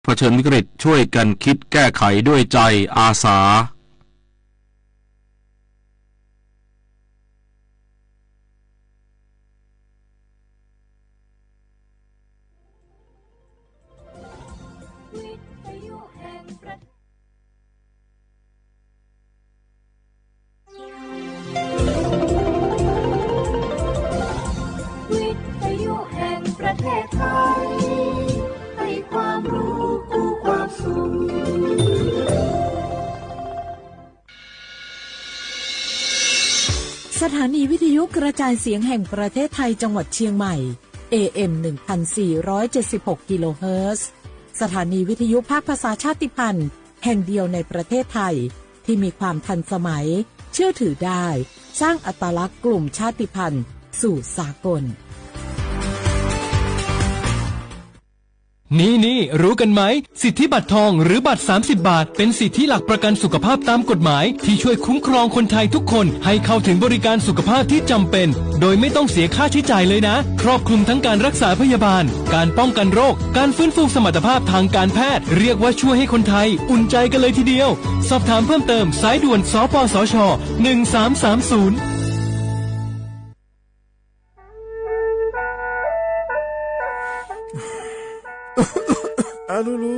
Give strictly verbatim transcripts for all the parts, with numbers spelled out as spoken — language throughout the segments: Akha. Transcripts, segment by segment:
เผชิญวิกฤต ช่วยกันคิดแก้ไขด้วยใจอาสา สถานีวิทยุกระจายเสียงแห่งประเทศไทย จังหวัดเชียงใหม่ เอเอ็ม หนึ่งพันสี่ร้อยเจ็ดสิบหก กิโลเฮิรตซ์ สถานีวิทยุภาคภาษาชาติพันธุ์แห่งเดียวในประเทศไทย ที่มีความทันสมัย เชื่อถือได้ สร้างอัตลักษณ์กลุ่มชาติพันธุ์สู่สากล นี่ๆ รู้กันไหม สิทธิบัตรทองหรือบัตร สามสิบ บาท เป็นสิทธิหลักประกันสุขภาพตามกฎหมาย ที่ช่วยคุ้มครองคนไทยทุกคนให้เข้าถึงบริการสุขภาพที่จำเป็น โดยไม่ต้องเสียค่าใช้จ่ายเลยนะ ครอบคลุมทั้งการรักษาพยาบาล การป้องกันโรค การฟื้นฟูสมรรถภาพทางการแพทย์ เรียกว่าช่วยให้คนไทยอุ่นใจกันเลยทีเดียว สอบถามเพิ่มเติม สายด่วน สปสช หนึ่งสามสามศูนย์ Arlulu,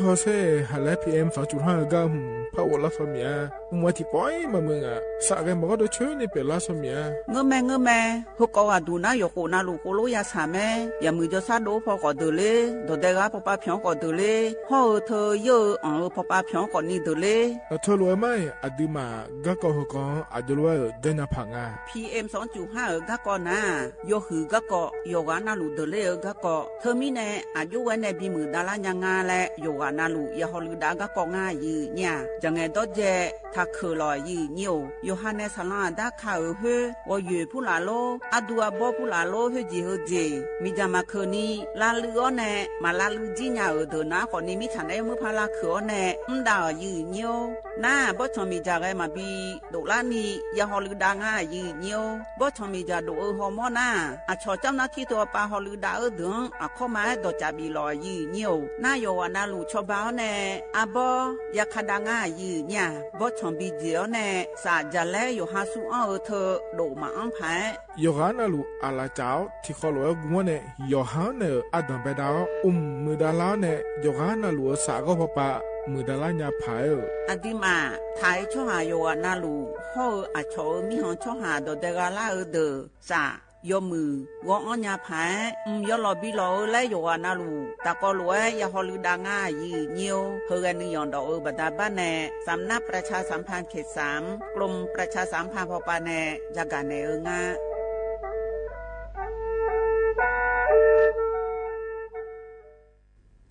hawsher, haqlaer P M สองจุดห้า eu gar hmq par ghoflar saw miq-a. Mq-a tiqpawf-ir maqmuiq ngaq, saf ghae maqgawr dov coer ni pyeuflar saw miq-a. Ngeurmae ngeurmae, heukawv ghaqduq nar yawqkhof navluf khof lof ya shaq mae. Yaqmuiq jawrshar dov-eu paw khawf deuq ler, dawqdae ghaq pawpav pyanq-anr khawf deuq ler, hawr-eu teu yeur-eu anq-eu pawpav pyanq-anr khawf ni deuq ler. Aqteu lof-aer mar-iq aqduimaf garkawv heukawv-anr aqjox lof-aer-euq janrnya paq nga. P M สองจุดห้า eu garkawv nar-aq, yawhuiq garkawv, yawqghaq navluf deuq ler-eu garkawv. Teumirnae aqjox ghae nae bimuiq davlar nya nga laer yawqghaq navluf ya hawluiv dav garkawv ngar aqyuif nyir-aq, jaqngaeq dawrdzae taqkeuq lawq aqyuif nyir-or. Yawqha nae saqlanr aqdar ka-euq khoer, ghawqyoeq purlaf lor, ardu arbawr purlaf lor, khoerjeq heujeq miqdzaq maqkeuq ni lavluiv-awr nae, maq lavluiv jir nya-euq deuq nar khawf ni mirtsaq naeq-aer muir par lavkeuq-awr nae mr dav-euq aqyuif nyir-or. Nar-aq, bawrtsanq miqdzaq ghae maqbi doflar ni ya hawluiv dav ngar aqyuif nyir-or. Bawrtsanq miqdzaq dof-eu hawmawr nar-aq, aqcawq camr nar tir teu-awr pav hawluiv dav-eu deuq-anr aqkawr ma-aer dawqcaf bif lawq aqyuif nyir-or. Nar yawqghaq navluf cawba-awr nae arbawr ya ka dav ngar aqyuif nyir-aq, bawrtsanq bijeq-awr nae saf jaqlaer yawqha sur anr-eu teu dof maqanr paq-aer, yawqghaq navluf aqlaf caf-awr tiqkhawf lof-aer gu-anr nae, yawqha-anr naeq-euq ardanq baedav-awr, mq muiqdav lar-awr nae, yawqghaq navluf-euq saf ghawr pawpav muiqdav lar nya paq-aer-euq. Aqduimaf taq-aer tsawrhaq yawqghaq navluf hawr-eu aqcawq-euq mirkhanq tsawrhaq dawqdae gha lar-eu deuq saf yawmuiq ghawr-anr nya paq-aer, mq yawlawq bi lawq-eu laer yawqghaq navluf tafkawv lof-aer ya hawluiv dav ngar aqyuif nyir-or. Heughae nuiyanq dawf-eu baqda bar nae, สำนักประชาสัมพันธ์เขตสาม กรมประชาสัมพันธ์ พป nae yagaq naeq-eu nga.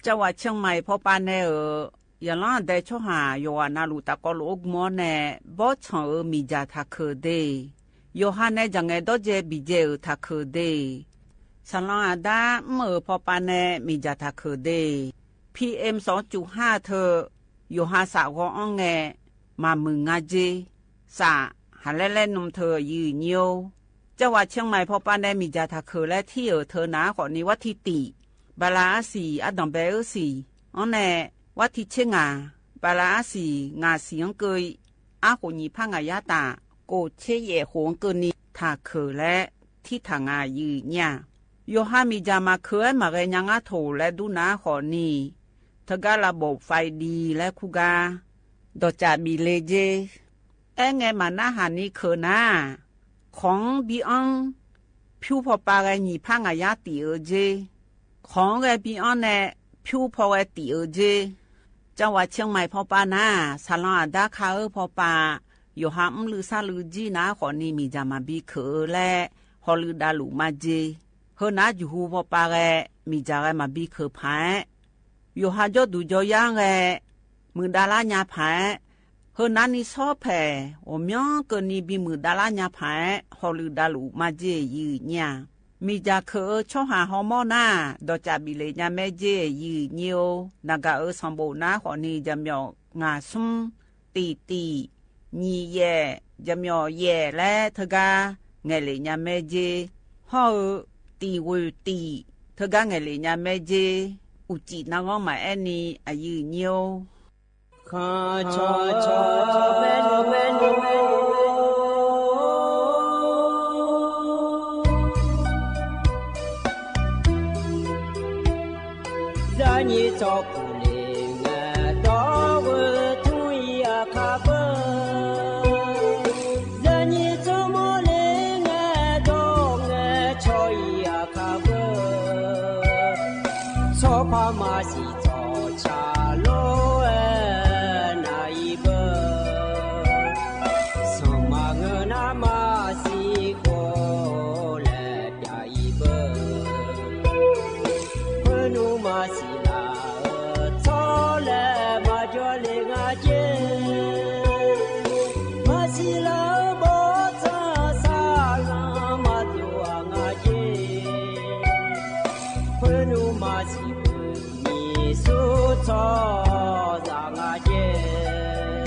จังหวัดเชียงใหม่ พป nae-euq yaqlanr aqdae tsawrhaq yawqghaq navluf tafkawv lof-aer gm-awr nae, bawrtsanq-euq miqdzaq taqkeuq de, yawqha nae jaqngaeq dawrdzae biqdzae-euq taqkeuq de, saqlanr aqdar mr-euq pawpav nae miqdzaq taqkeuq de, P M สองจุดห้า teu yawqha saf ghawr-anr ngae maqmuiq nga jer. Saf haqlaer laer nm teu aqyuif nyir-or. จังหวัดเชียงใหม่ พป nae miqdzaq taqkeuq laer tir-euq teu nav-aer khawf ni, war tir tif, bala arsiq ardanq bae-eu siq-anr nae, war tir tser ngaq, bala arsiq ngaq siq-anr keuv-i, arkhof nyiq par ngaq yar taf, kof tser yaef khof-anr keuvni taqkeuq laer tirtaq nga aqyuif nyir-aq, yawqha miqdzaq maqkeuq-aer maqghae nya ngar toq laer dur nav-aer khawf ni, teugar lavbof faiv di laer kur gar dawqcaf bif le jer. Aerngae maqnarhaq ni keuq nar-aq, kawq-anr bi anr, pyur pawpav ghae nyiq par ngaq yar tif-eu jer. Kawq-anr ghae bi anr nae pyur paw ghae tif-eu jer. จังหวัดเชียงใหม่ พป nar-aq, saqlanr aqdar ka-eu pawpav yawqha mrluiv sarluiv jir nav-aer khawf ni miqdzaq maqbi keuq-eu laer hawluiv davluf majer. Heunav-aer juqhu pawpav ghae miqdzaq ghae maqbi keuq paq-aer, yawqha jawrduq jawryar-anr ghae muiqdav lar nya paq-aer, heunav ni shawr paeq ghawqmyanr keuvni bimuiq dav lar nya paq-aer hawluiv davluf majer aqyuif nyir-aq, miqdzaq keuq-eu tsawrhaq hawmawr nar-aq, dawqcaf bif le nya maer jer aqyuif nyir-or. Naqgaq-euq sanqbof nar khawf ni jaqmyawf ngaq smr, tif tif, nyiq yaef, jaqmyawf yaef laer teugar ngaeqlef nya maer jer. Hawr-eu tif ghoeq tif teugar ngaeqlef nya maer jer. uqcif narghanr maqaer ni aqyuif nyir-or. Khanqcawq cawq cawq bae nymr bae nymr bae nymr Zaqnyiq tsawrpuq le ngae dawr-eu tmr-ir aqkar beu. Zaqnyiq tsawrmawr le ngae dawr ngae cawq-ir aqkar beu. Tsawrpar maqsiq tsawrca lof-aer nar-ir beu. Sanqma ngeur nar maqsiq khof laer pyav-ir beu. Khoernmr maqsiq laf-eu tsawrlaeq maqjawr le nga jer. Maqsiq laf-eu bawrtsanq saqlanq maqdov-aq nga jer. Khoernmr maqsiq beu nyiq sur tsawrhaqzaq nga jer.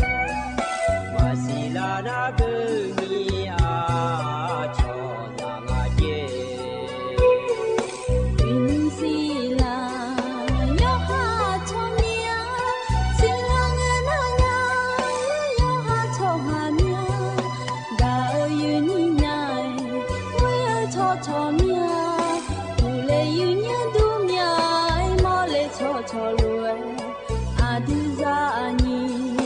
Maqsiq laf nar beu nyiq-aq cawqzaq nga jer. Uqnymr siqlaq yawqha tsawrmyanr, siqlaq ngae nar nya, yawqha tsawrhaq myanr, gaq-eu yuifnyir nya-aer, ghoer-eu tsawrcawq myanr, uqle yuifnyir dur mya-aer, mawrle tsawrcawq lof-aer, aqdui zaqnyiq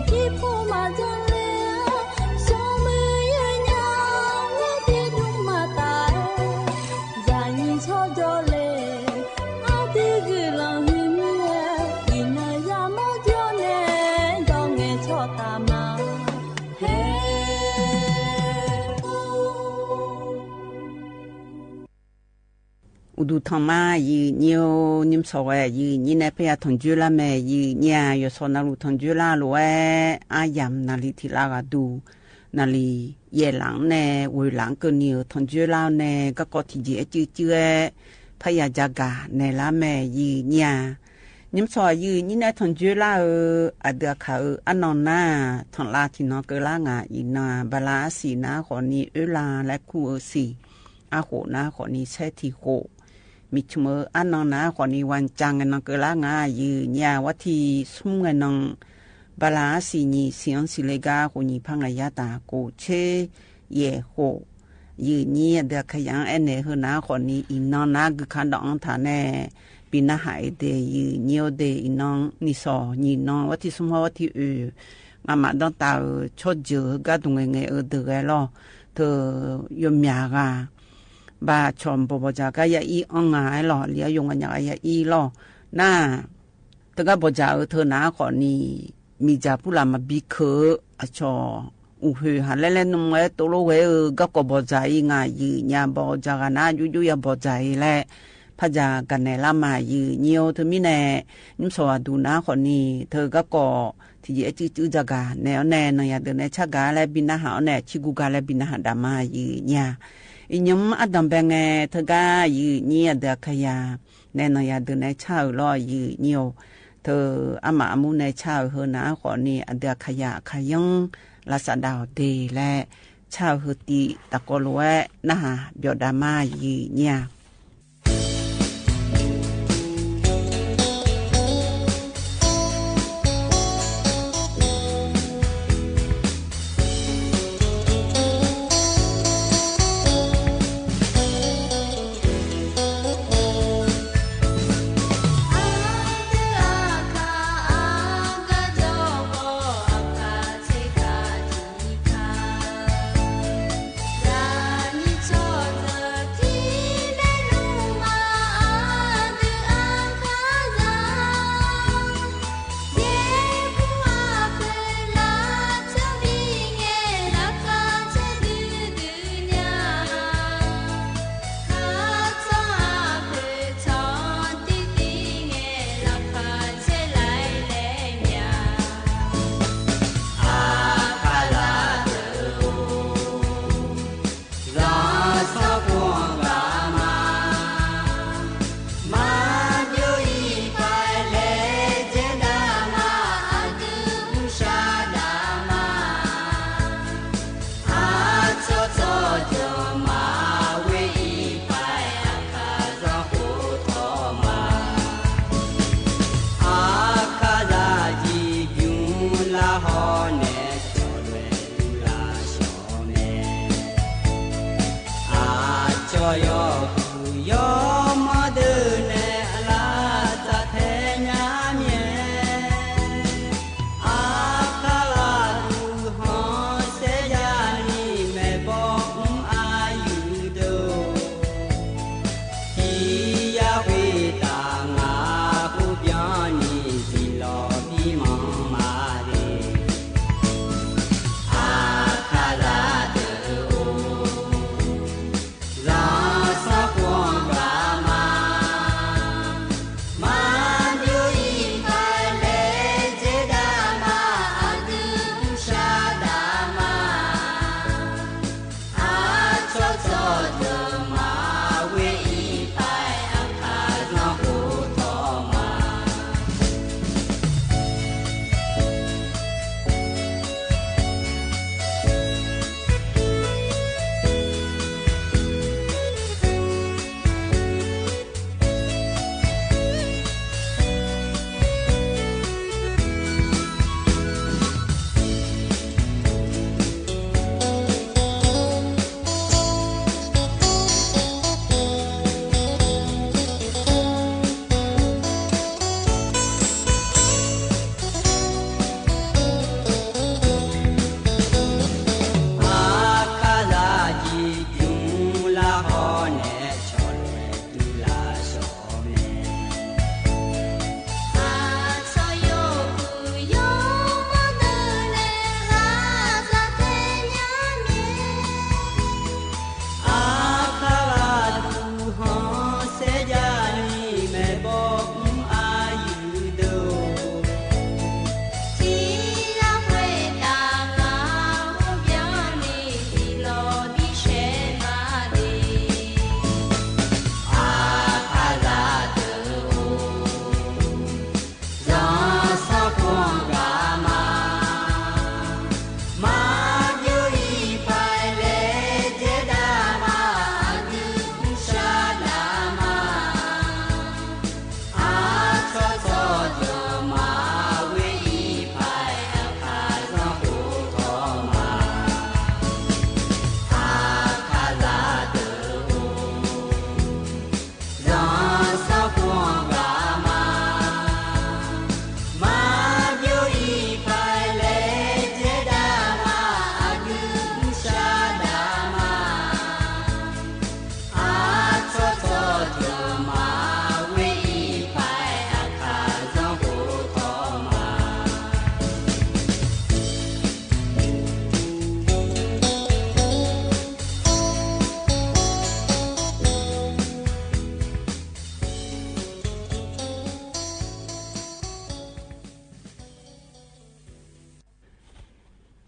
jirpov maqdzanr ler-a, smrmuiq yawnyaf-aer tiqdmr maqtaf-aer, zaqnyiq tsawrjawr le, aqdui guiqlanq huiqmir-aer, iqnan yamawr jawr nae, dawr ngae tsawrtaf ma. Hae Uqduq tanqma aqyuif nyir-or, nymr sawq ghae aqyuif nyir nae parya tanqjoer lar mae. Aqyuif nyir-aq, yawqsawq navluf tanqjoer lar lof-aer, aryamq naqli tiq lav ghaq duq, naqli yaef laf-anr nae ghoeq laf-anr keuvni-euq tanqjoer lar-awr nae garkawv tiqjeq-aer cuivcuiv-aer parya jagaq naeqlar mae. Aqyuif nyir-aq, nymr sawq aqyuif nyir nae tanqjoer lar-eu aqdui aqkaq-euq arnan nar-aq, tanqlav tiqnan keuvlar ngaq. Iqnan-aq, bala arsiq nar khawfni oerla laer kur-eu siq, arkhof nar khawfni saer tiq khof, miqcmq-eu arnan nar khawfni wancav ngae nan keuvlar ngaq. Aqyuif nyir-aq, war tiq smr ngae nan bala arsiq nyiq siq-anr siqle gar khof nyiq par ngaq yar taq khof tser yaef khof, aqyuif nyir aqdui aqkaqyaq-anr aernaeq heu nar khawfni iqnan nar guikaq dawq-anr taq nae bi narhaq-eu de. Aqyuif nyir-or de, iqnan nyiq sawq nyiq nan war tiq smr hawr war tiq oeq ngamaf danrtav-euq tsawrjeuq heugar duq ngaeqngaeq-eu deuq ghae lawr. Teu yawmyaq ghaq baqcawq bawqbawq dzaq gar ya ir anr nga-aer lawq, li-aer yawqnga nyaf gar ya ir lawr. Nar-aq, teugar bawqdzaq-eu teu nar khawfni miqdzaq purlaf maqbi keuq-eu aqcawq uqhoeq haq laer laer nmr-aer tovlof ghae-eu garkawv bawqdzaq-ir ngaq. Aqyuif nyir-aq, bawqdzaq ghaq nar jovjov ya bawqdzaq-ir laer pardzaq gaqnaeq lar ma. Aqyuif nyir-or, teumirnae nymr sawq aqduq nar khawfni teu garkawv tiqjeq-aer cuivcuiv jagaq naeq-awr nae, nanqyaq deuq nae car gaq laer bi narhaq-awr nae, cirguv ga laer bi narhaq daq ma. Aqyuif nyir-aq, iqnymr ardanq bae ngae teugar aqyuif nyir aqdui aqkaqyaq nae nanqyaq deuq nae car-euq lawr. Aqyuif nyir-or, teu armaf armur nae car-euq heu nar khawfni aqdui aqkaqyaq aqkaqyanr lavsav dav-awq de laer car-eu heu tiv tafkawv lof-aer narhaq byawf dav ma. Aqyuif nyir-aq,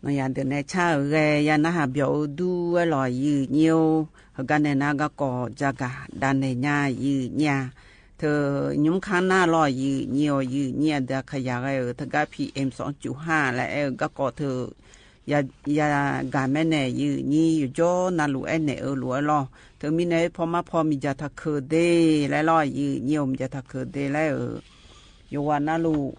Nawqyaq deuq nae car-euq ghae ya narhaq byawq-eu dur-aer lawq, yuif nyir-or. Heugar nae nar garkawv jagaq davnaeq nya, yuif nyir-a. Teu nymr kar nar lawq, yuif nyir-awq, yuif nyir aqdui aqkaqyaq ghae-euq teugar P M sawq-anr cuf har laer aer-eu garkawv teu yagaq maernae, yuif nyir yawqjawr navluf aernaeq-eu lof-aer lawq. Teumirnae paw mar paw miqdzaq taqkeuq de laer lawq, yuif nyir-awq, miqdzaq taqkeuq de laer-euq yawqghaq navluf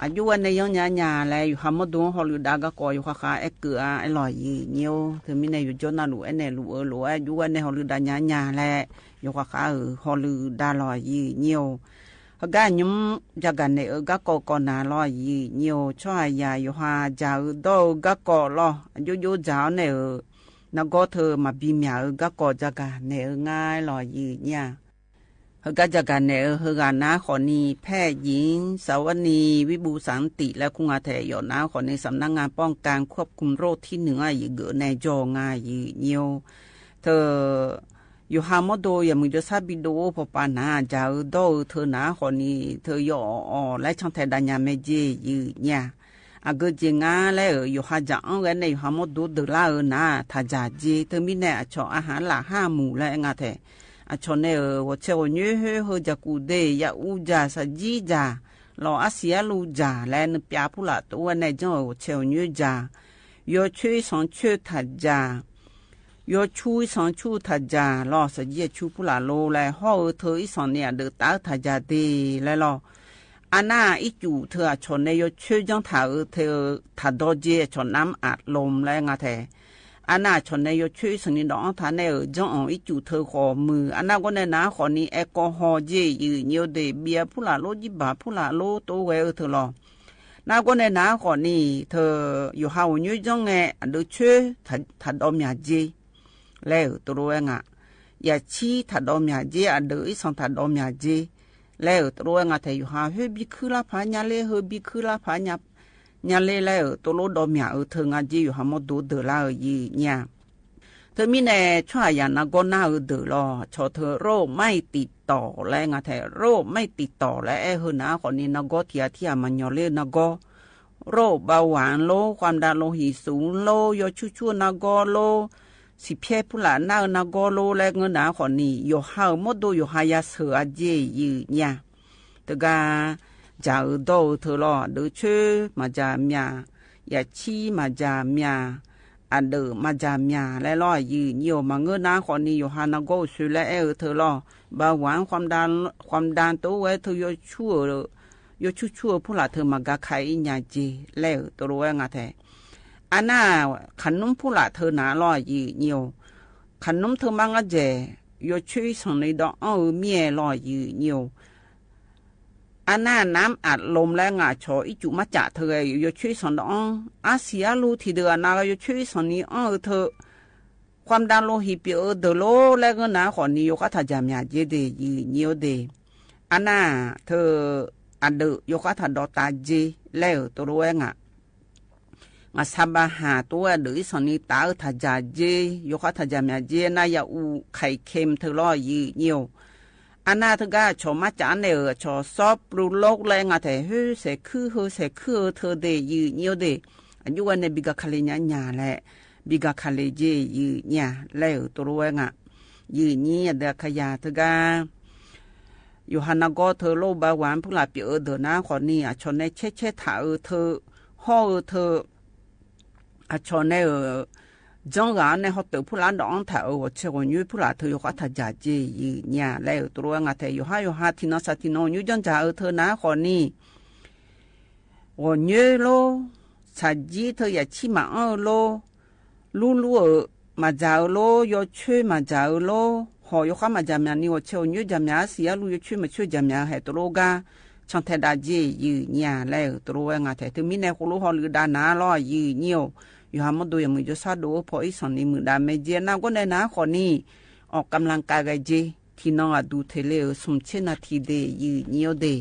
aqjox ghae nae yanr nya nya laer yawqha mawrdo-anr hawluiv dav garkawv yawqha khaq aerkeuv-a aer lawq, yuif nyir-or. Teumirnae yawqjawr navluf aernaeq luf-eu lof-aer aqjox ghae nae hawluiv dav nya nya laer yawqha khaq-euq hawluiv dav lawq, yuif nyir-or. Heugar nymr jagaq naeq-eu garkawv kawv na lawq, yuif nyir-or. Tsawrhaqzaq yawqha dzaq-eu dawr-eu garkawv lawq, aqjox jox dzaq-awr nae-euq nargawr teu maqbi myaq-eu garkawv jagaq naeq-eu ngar-aer lawq, yuif nyir-a. Heugar jagaq naeq-eu heughaq nar khawfni, Paer Jir-anr Saqvarni Wirbuv Saq-anr tif laer kur nga taeq yawf nar khawfni, Samqnar nga pawr-anr kan kur-awr kum rov tir nuiq-anr aqyuif geuf nae jawr nga, yuif nyir-or. Teu yawqha mawrdo yawmuiq jawrshar bidov-or pawpav nar, dzaq-eu dawr-eu teu nar khawfni, teu yawf awq laer cantae dav nya mae jeq, yuif nyir-a. Aqgeu jeq ngar laer-euq yawqha dzaq-anr ghae nae yawqha mawrdo deuq lar-eu nar taqdzaq jeq. Teumirnae aqcawq aqhaq laf har muq laer aer nga taeq. Aqcawq nae-euq ghawqcae ghawqnyoer khoer heu dzaq kuf de, yaquv dzaq, saqjir dzaq, lawq, arsiq arluv dzaq laer nuipyav purlaf tov-aer nae janr-euq ghawqcae ghawqnyoer dzaq, yawcoer irsanq coer taqdzaq, yawcur irsanq cur taqdzaq lawq, saqjir aqcur purlaf lor laer hawr-eu teu irsanq ni aqdeuq taf-eu taqdzaq de laer lawq. Arnar ircuf teu aqcawq nae yawcoer janr taq-euq teu taqdawr jeq aqcawq nar-anr aqlom laer nga taeq. Arnar aqcawq nae yawcoer irsanq ni dawv-anr taq nae-euq janr-anr ircuf teu khawf muiq. Arnar gawr nae nar khawfni, aerkawv haw jeq, yuif nyir-or de, byav purlaf lor, jirbaq purlaf lor tov ghae-eu teu lawq. Nar gawr nae nar khawfni, teu yawqha ghawqnyoer janr ngae aqdeuq coer taqdawv myaq jeq laer-euq tov lof-aer nga. Yaqcir taqdawv myaq jeq, aqdeuq irsanq taqdawv myaq jeq laer-euq tov lof-aer nga taeq. Yawqha khoer bi kuir lar paq nya ler, heu bi kuir lar paq nya ler laer-euq tov lof dawv myaq-eu teu nga jeq yawqha mawrdo deuq lar-euq, yuif nyir-a. Teumirnae tsawrhaqzaq nargawr nar-eu deuq lawq, cawq teu โรคไม่ติดต่อ laer nga taeq. โรคไม่ติดต่อ laer aer-eu heu nar khawfni nargawr tiq ghaq tir ghaq maqnyawq ler-eu nargawr, โรคเบาหวาน lor, ความดันโลหิตสูง lor, yawcur cur-eu nargawr lor, siqpyaer purlaf nar-eu nargawr lor laer ngeur nar khawfni, yawqha-euq mawrdo yawqha yasheuq-a jeq, yuif nyir-a. Teugar dzaq-eu dawr-eu teu lawq, aqdeuq coer maqdzaq myaq, yaqcir maqdzaq myaq, aqdeuq maqdzaq myaq laer lawq, yuif nyir-or. Maqngeur nar khawfni yawqha nargawr uqshoe laer aer-eu teu lawq, เบาหวาน ความดัน tov-aer teu yawcur-eu, yawcur cur-eu purlaf teu maqgaq ka-ir nya jeq laer-euq tov lof-aer nga taeq. Arnar-aq, kaqnmr purlaf teu nar lawq, yuif nyir-or. Kaqnmr teu mar ngar dzaeq, yawcoer irsanq ni dawv-anr-eu mir-aer lawq, yuif nyir-or. Arnar nar-anr aqlom laer ngaq cawq ircuf marcaf teu ghae yawcoer irsanq dawv-anr, arsiq arluv tiqdeuq aqnav ghae yawcoer irsanq ni anr-eu teu, ความดันโลหิต pyeuf-eu deuq lor laer ngeur nar khawfni yawkhar taqdzaq myaq jeq de, yuif nyir-or de. Arnar-aq teu aqdeuq yawkhar taqdawv taf jeq laer-euq tov lof-aer ngaq. Ngaqsar bav haq tov-aer aqdeuq irsanq ni taf-eu taqdzaq jeq, yawkhar taqdzaq myaq jeq nar, yaquv ไข่เค็ม teu lawq, yuif nyir-or. Arnar teugar aqcawq marcaf-anr nae-euq aqcawq ซอฟต์ ปรุงรส laer nga taeq, khoer saeqkuir heu saeqkuir-eu teu de, yuif nyir-or de. Aqjox ghae nae bi gaq ka le nya nya laer, bi gaq ka le jeq, yuif nyir-a laer-euq tov lof-aer nga. Yuif nyir aqdui aqkaqyaq teugar yawqha nargawr teu โรคเบาหวาน purlaf pyeuf-eu deuq nar khawfni, aqcawq nae caer caer taq-eu teu, hawr-eu teu, aqcawq nae-euq janr ghaq-anr nae hawteuf purlaf dawv-anr taq-euq ghawqcae ghawqnyoer purlaf teu yawkhar taqdzaq jeq, yuif nyir-a laer-euq tov lof-aer nga taeq. Yawqhar yawqha tiqnan saq tiqnan ghawqnyoer janrdzaq-eu teu nar khawfni, ghawqnyoer lor, saqjir teu yaqcir maqanr-eu lor, lurlur-euq maqdzaq-eu lor, yawcoer maqdzaq-eu lor, hawq yawkhar maqdzaq myaq ni ghawqcae ghawqnyoer dzaq myaq, arsiq arluv yawcoer maqcoer dzaq myaq haeq tov lof gar cantae dav jeq, yuif nyir-a laer-euq tov lof-aer nga taeq. Teumirnae khoerlof hawluiv dav nar lawq, yuif nyir-or. Yawqha mawrdo yawmuiq jawrshar dov-eu paw irsanq ni muiqdav mae jeq nar gawr nae nar khawfni, awq กำลังกาย ghae jeq, tiqnan aqduq teq le-euq smq tser na tiq de, yuif nyir-or de.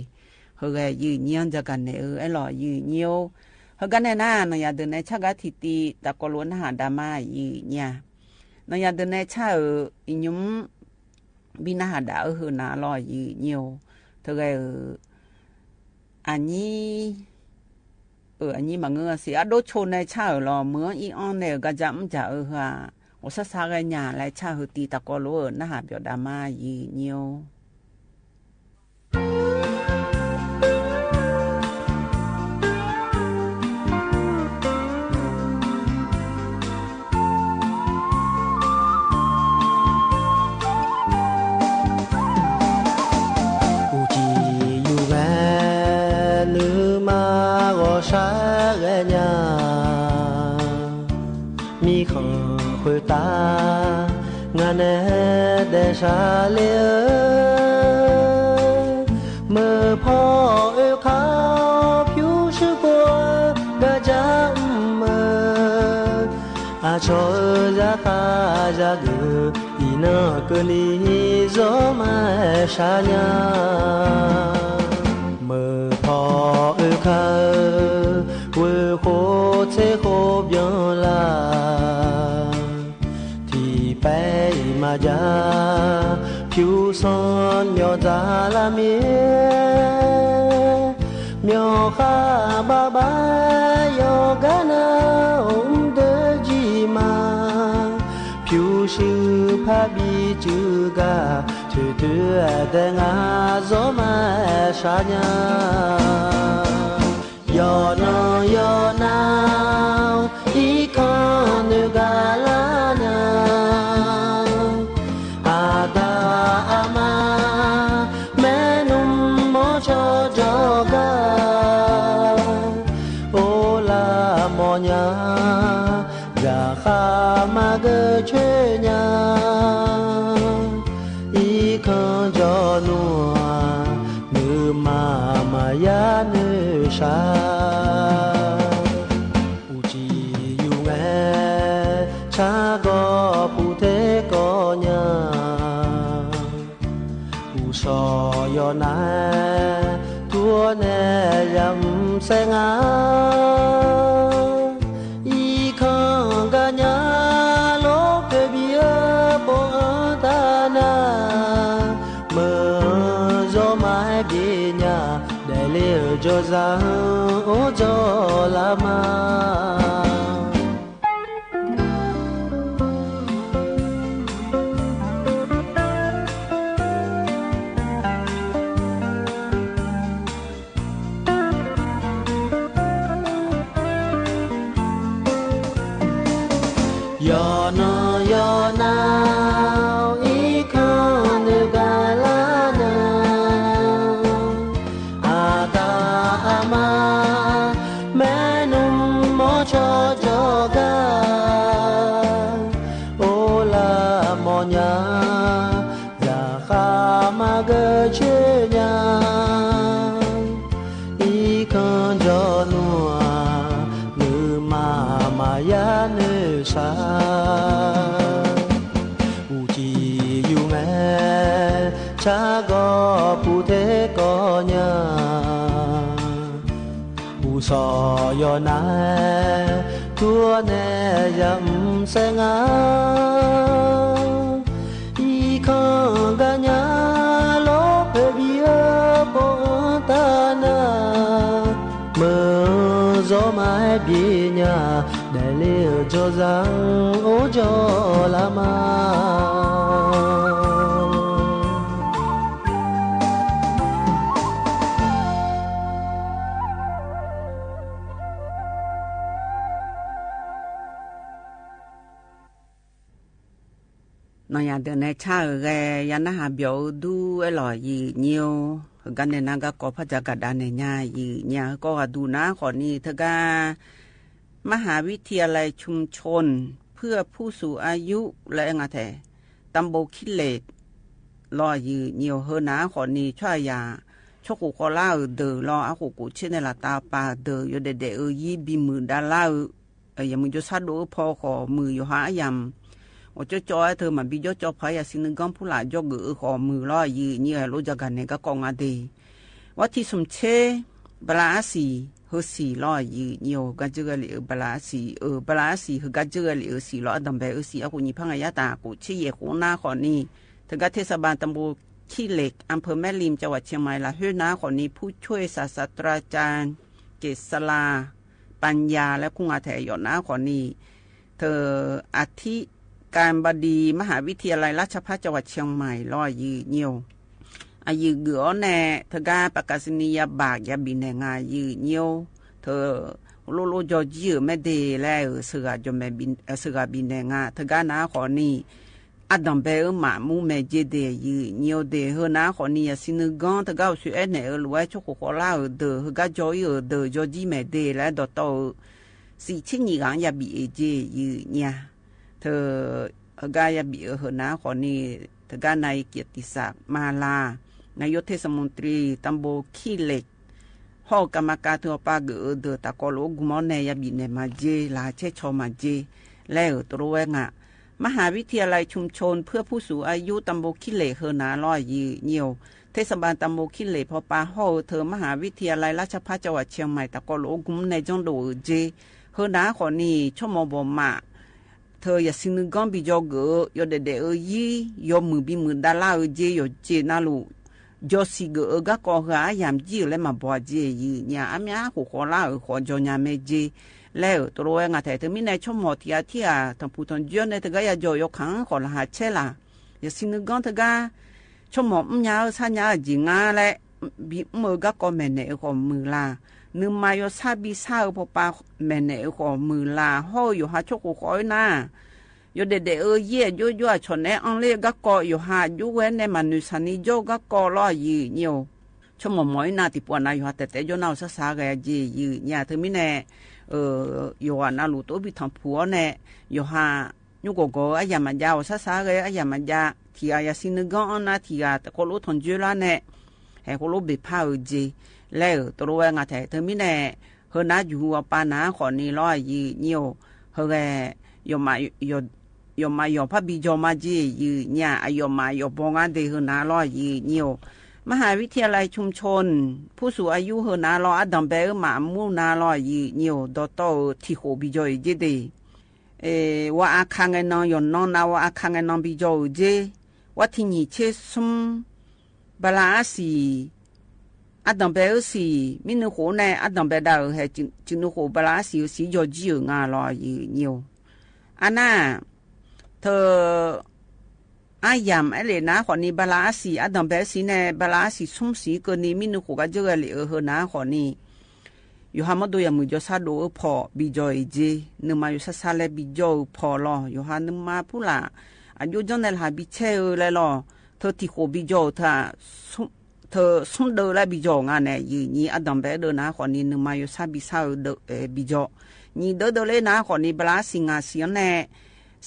Heughae yuif nyir-anr jagaq naeq-eu aerlawq, yuif nyir-or. Heugar nae nar, nanqyaq deuq nae car gar tiqtiv tafkawv lof-aer narhaq dav ma, yuif nyir-a. Nanqyaq deuq nae car-euq iqnymr bi narhaq daf-eu heu na lawq, yuif nyir-or. Teughae-euq aqnyir aqnyir maqngeur-a siq. Ardov co nae car-euq lawq, meuq-anr ir-anr nae-euq garja mr dzaq-eu heu-aq, ghawqshar shar ghae nya laer car heu tiv taqkawv lof-euq narhaq byawf dav ma, aqyuif nyi-or. Uqcif yuf ghae nuima ghawqshar ghae nya mirkhanq khoertav ngaq nae daefshaq le-eu meuq paw oekar pyurshuir pov-eu garja mr-eu aqcawq-euq zaqkhav zaqgeuf iqnan keuvni zawr ma-aer shar nya. Meuq paw oekar-eu ghoeq khof tser khof byan la tiqpaer iq maqjav pyur sanr myawqdzaq lar mir-aer, myawqkhar baqbav yawqgar nar-awq mr deuq jir ma. Pyurshuir parbi cuiv gar toeqtoeq-aer dae ngar zawr ma-aer shar nya. Yawqnan yawqnan-awr irkanr noeqgaq lar nya. Aqda aqma maernmr mawrcaw jawrgar orlar mawrnya. Zaqkhav maqgeur coer nya. Irkanr jawr nmr-aq, nuima maqya noeqshaq. Uqcif yuf ngae, tsargawr puq ter kawv nya. Uqshawq yawqnav-aer tur-awr nae yamq saer nga. Irkanr gar nya lor poeqbi-eu pov-anr taq nar, meuq-anr zawr ma-aer bif nya. Daefle-euq jawrzaq-anr or jawrlar ma. Yawqnan yawqnan-awr irkanr noeqgaq lar nya. Aqda aqma maernmr mawrcaw jawrgar orlar mawrnya. Zaqkhav maqgeur coer nya. Irkanr jawr nmr-aq, nuima maqya noeqshaq. Uqcif yuf ngae, tsargawr puq ter kawv nya. Uqshawq yawqnav-aer tur-awr nae yamq saer nga. Irkanr gar nya lor poeqbi-eu pov-anr taq nar, meuq-anr zawr ma-aer bif nya. Daefle-euq jawrzaq-anr or jawrlar ma. Nawnyaf deuq nae car-euq ghae ya narhaq byawf-eu dur-aer lawq, aqyuif nyir-or. Heugar nae nar garkawv par dzaq gaq dav naeq nya, aqyuif nyir-aq. Heukawv ghaq duq nar khawfni teugar มหาวิทยาลัยชุมชนเพื่อผู้สูงอายุ laer aer nga taef. ตำบลขี้เหล็ก lawr, aqyuif nyir-or. Heu nar-anr khawfni tsawrhaqzaq tsawrkhof khawvlar-euq deuq lawr, arkhof khof tser nae laftav pav deuq yawdaef daef-eu zir bimuiq davlar-eu, yawmuiq jawrshar dov-eu paw khawf muiq, yawqha aryamq ghawqcawv cawv-aer teu maqbi jawr cawv paq-aer yasiq nuiganr purlaf jawrgeuf-eu khawf muiq lawr, aqyuif nyir-aer. Lof dzaq gaq naeq garkawv nga de. Ghawr tiq smq tser bala arsiq heusiq lawr, aqyuif nyir-or. Heugar dzeur ghae lef-euq bala arsiq-euq, bala arsiq heugar dzeur ghae lef-euq siq lawr, ardanqbae-eu siq arkhof nyiq par ngaq yar taf khof tser yaeq khof nar khawfni, teugar เทศบาลตำบลขี้เหล็ก อำเภอแม่ริม จังหวัดเชียงใหม่ lafkhoer nar khawfni ผู้ช่วยศาสตราจารย์ เกษรา Panya laer kur nga taef yawf nar khawfni, teu อธิการบดีมหาวิทยาลัยราชภัฏจังหวัดเชียงใหม่ lawr aqyuif nyir-or. Aqyuif geuf-awr nae teugar ไปรษณียบัตร yabif naeq nga aqyuif nyir-or. Teu lorlor jawr jir-euq maerde laer-euq sheuqghaq bifnaeq nga. Teugar nar khawfni, ardanq bae-eu maqmur mae jer de aqyuif nyir-or de. Heu nar khawfni yaqsiq nuiganr teugar uqshoe aernaeq-eu lof-aer tsawrkhof khawvlar-euq deuq, heugar jawr ir-euq deuq jawr jir maeq de laer dawqtawv-eu shif tser nyif ghaq-anr yabif-eu jer aqyuif nyir-a. Teu heugar yabif-eu heu nar khawfni, teugar nav-iq เกียรติศักดิ์ มาลา นายกเทศมนตรีตำบลขี้เหล็ก hawr-eu กรรมการ teu hawpav geuf-eu deuq tafkawv lof-aer gm-awr nae yabif naeq maqjer, laqkhaq caer caw maqjer laer-euq tov lof-aer nga. มหาวิทยาลัยชุมชนเพื่อผู้สูงอายุตำบลขี้เหล็ก heu nar lawr aqyuif nyir-or. เทศบาลตำบลขี้เหล็ก hawpav hawr-eu teu มหาวิทยาลัยราชภัฏจังหวัดเชียงใหม่ tafkawv lof-aer gm nae janrdov-euq jer. Heu nar khawfni tsawrmawq bawqmaf teu yaqsiq nuiganr bi jawr geuf-eu yawdaef daef-eu ir yawmuiq bimuiq davlar-eu jer yawqjeq navluf jawrsiq geuf-eu garkawv heu-aq aryamq jir-euq laer maqbaw-a jer aqyuif nyir-a. Armyar khof khawvlar-euq khawf jawr nya mae jer laer-euq tov lof-aer nga taef. Teumirnae tsawrmawq tiq ghaq tirghaq tanqpuq tanqjoer-awr nae teugar yajawr-euq yawkaq-anr khawf laqkhaq caer laq. Yaqsiq nuiganr teugar tsawrmawq mrnya-eu sharnya-eu aqjeq ngar laer bimr-eu garkawv maeqnaeq-eu khawf muiqlaq. Nuima yawshar bishar-eu pawpav maeqnaeq-eu khawf muiqlaq. Hawr-eu yawqha tsawrkhof khawf-ir nar, yawdaef daef-eu ir-aq jov jov-aq cawq naeq-aer anrler-eu garkawv, yawqha jov ghae-aer nae maqnoeq saqni jawr-eu garkawv lawr aqyuif nyir-or. Tsawrmawq mawq-ir nar tiqpov aqnav yawqha taef taef jawr nar-eu sarsar ghae-a jer aqyuif nyir-a. Teumirnae yawqghaq navluf tov bi tanqpuq-awr nae, yawqha nymr gawqgawq-eu aryamq maqjav-awq sarsar ghae-eu aryamq maqjav tiq ghaq yaqsiq nuiganr-anr nar tiq ghaq tafkawv lof tanqjoer lar nae, haeq khoerlof beqpar-eu jer laer-euq tov lof-aer nga taef. Teumirnae heu nar juq hu-awr pav nar khawfni lawr aqyuif nyir-or. Heu ghae yawfmaf yawqmaf yawqpar bi jawr ma jer aqyuif nyir-a. Aqyawfmaf yawqbaw ngar de heu nar lawr aqyuif nyir-or. มหาวิทยาลัยชุมชนผู้สูงอายุ heu nar lawr ardanq bae-eu maqmur nar lawr aqyuif nyir-or. Dawqtawv-euq tiq khof bi jawr-iq jer de. วันอาคาร ngae nan yawqnan nav วันอาคาร ngae nan bi jawr-euq jer. War tiq nyiq tser smr bala arsiq ardanq bae-eu siq mirnuikhof nae ardanq bae dav-euq hae, ciqnuikhof bala arsiq-eu siq jawr jir-euq nga lawr aqyuif nyir-or. Arnar teu aryamq aerlef nar khawfni bala arsiq ardanq bae-eu siq nae bala arsiq smr siq keuvni mirnuikhof gar dzeur ghae lef-eu heu nar khawfni, yawqha mawrdo yawmuiq jawrshar dov-eu paw bi jawr-iq jer. Nuima yawshar shar laer bi jawr-eu paw lawr, yawqha nuima purlaf aqjox janr nae laqkhaq bi caer-eu laer lawr, teu tiq khof bi jawr-euq teu-aq, teu smr deuv laer bi jawr-euq nga nae aqyuif nyir. Ardanq bae-aer deuv nar khawfni nuima yawshar bishar-eu deuv bi jawr. Nyiq deuv deuv ler nar khawfni bala arsiq ngaq siq-anr nae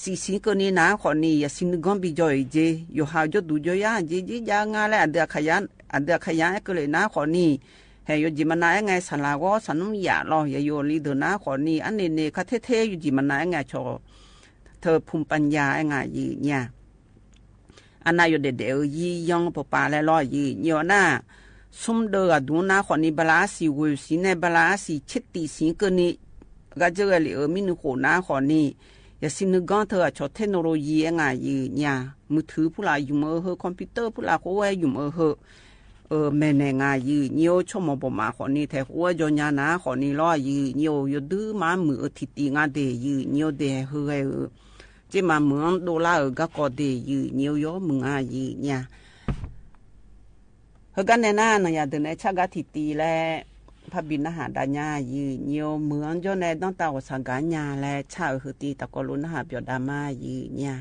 siq siq keuvni nar khawfni yaqsiq nuiganr bi jawr-iq jer. Yawqha-euq jawrduq jawryar aqjeq jer jav-eu nga laer aqdui aqkaqyar aer keuvle nar khawfni, haeq yawjeq maqnav aer ngae saqlaq ghawr saqnmr yaf lawr yaqyawf li deuq nar khawfni arnaeq naeq ka ter ter yawjeq maqnav aer ngae aqcawq teu pumqpanya aer nga aqyuif nyir-a. Arnav yawdaef daef-eu yir yanr pawpav laer lawr aqyuif nyir-or nar, smr deuv ghaqduq-anr nar khawfni bala arsiq ghoeq siq nae bala arsiq tser tif siq keuvni gar dzeur ghae lef-euq mirnuikhof nar khawfni, yaqsiq nuiganr teu aqcawq technology aer nga aqyuif nyir-a. Muiqtuiq purlaf ymq-eu heu, computer purlaf khoer-aer ymq-eu heu, maeqnaeq nga aqyuif nyir-or. Tsawrmawq bawqmaf khawfni taeq khoer-aer jawr nya nar khawfni lawr aqyuif nyir-or. Yawduir maqmuiq-eu tiqtiv nga de aqyuif nyir-or de. Haeq heu ghae-euq jermaf meuq-anr dovlar-euq garkawv de aqyuif nyir-or, yawr muiq nga aqyuif nyir-a. Heugar nae nar nanqyaq deuq nae car gar tiqtiv laer parbi narhaq dav nya aqyuif nyir-or. Meuq-anr jawr nae danrtav ghawqshaq gaq nya laer car-euq heu tiv tafkawv lof narhaq byawf dav ma aqyuif nyir-a.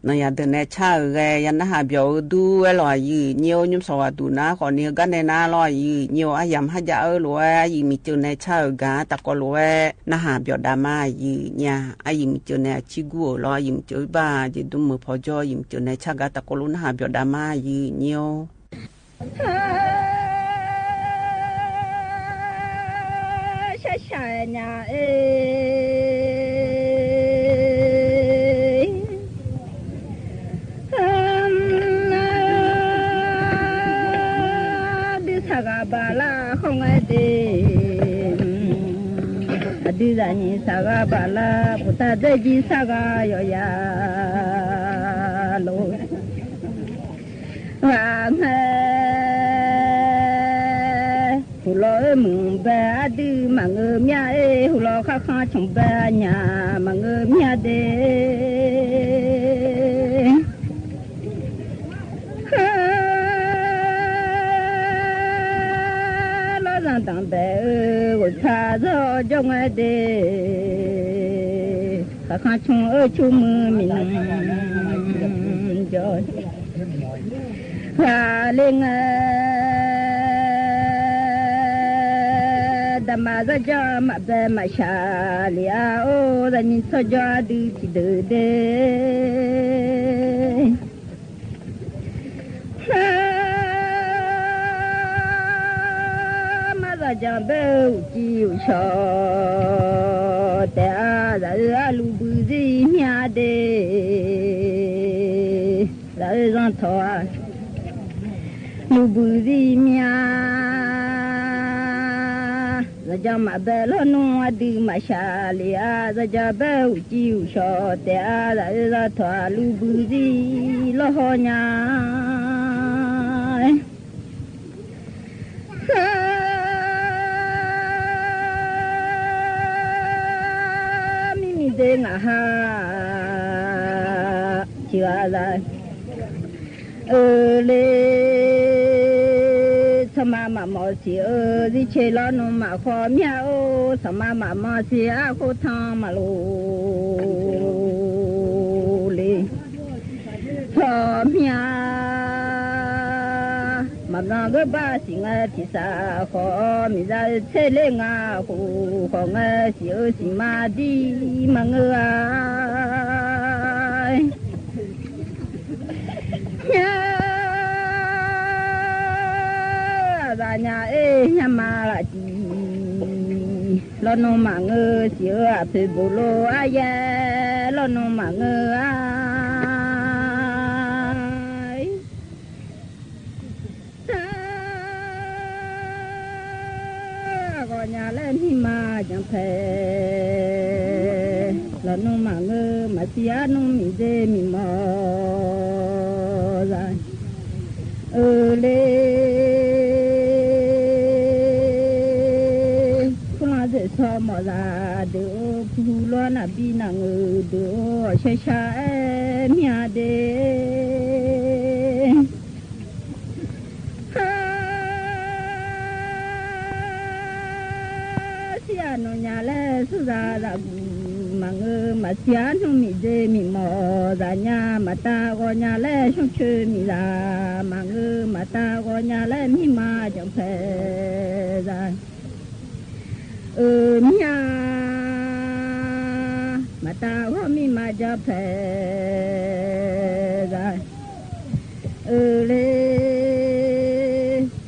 Nanqyaq deuq nae car-euq ghae ya narhaq byawq-eu dur-aer lawq aqyuif nyir-or. Nymrsanq ghaqduq nar khawfni heugar nae nar lawr aqyuif nyir-or. Aryamq harjav-eu lof-aer aqyuif miqceuq nae car-euq gaq-anr tafkawv lof-aer narhaq byawq dav ma aqyuif nyir-a. Aqyuif miqceuq nae aqcir gur-euq lawr aqyuif miqceuq-ir bar jeq dmr meuq paw jawr aqyuif miqceuq nae car gaq tafkawv lof narhaq byawq dav ma aqyuif nyir-or. Shaqshaq-aer nya-e. Aqdui saqghaq baqlar khawf ngae de, aqdui zaqnyiq saqghaq baqlar puqtaq dzaerjir saqghaq yawqya lof ghaq ngae. Huqlawq-eu muiq bae aqdui maqngeur myav-e, huqlawq kharkhanr canq bae aqnyaf maqngeur myav de. Lawrzanq danqbae-eu ghoeqpaq zawr jawr ngae de, kharkhanr canq-eu cur muiq miqnmq jawr ghaqler ngae. Daqmaq zawrjanr maqbae maqshaq lef-a, or zaqnyiq tsawrjawr aqdui tiqdeuq de. Maq zaqjanq bae-eu uqcif uqshawq taef-a, zaq-eu arluf buiq zir myav de. Zaq-eu zanrtawq-a, luf buiq zir myav. Zaqjanq maqbae lawrnmr aqdui maqshaq lef-a, zaqjanq bae uqcif uqshawq taef-a, zaq-eu zanrtawq-a luf buiq zir lawrhaw nya. Mirmiq de ngaq ha tiq ghaq za-eu le. Tsawrma maqmawf siq-eu zircoer lawrnmr maqkhawf myav-or, tsawrma maqmawf siq-eu arkhof tanq maqlof le. Tsawrmyanr maqbyan geur bar siq ngae tiq saf khawf, miqzaq-eu tser ler nga khof khawf ngae, siq-eu siqma dir maqngeur-a. Myar aqzaf nya-aer myar ma laf tiq, lawrnmr maqngeur siq-eu aqpoeq bof lof-aer yaer lawrnmr maqngeur-a. Ghawqnya laer mirma janrpae, lawqnmr maqngeur maqsiq arnmr miqdzer miqmawf za-eu le. Kurlanq dzoeqsawq mawf zaq deuq-or, puq lawr naqbi naqngeuq deuq-or, awqshar shar-aer mir-a de. Shir-aq nawqnya laer smr zaq zaqguq maqngeur, maqsiq arnmr miqdzer miqmawf zaq nya, maqtav ghawqnya laer smrcoer miqzaq maqngeur, maqtav ghawqnya laer mirma janrpae za-eu mir-a. Maqtav ghawr mirma janrpae za-eu le.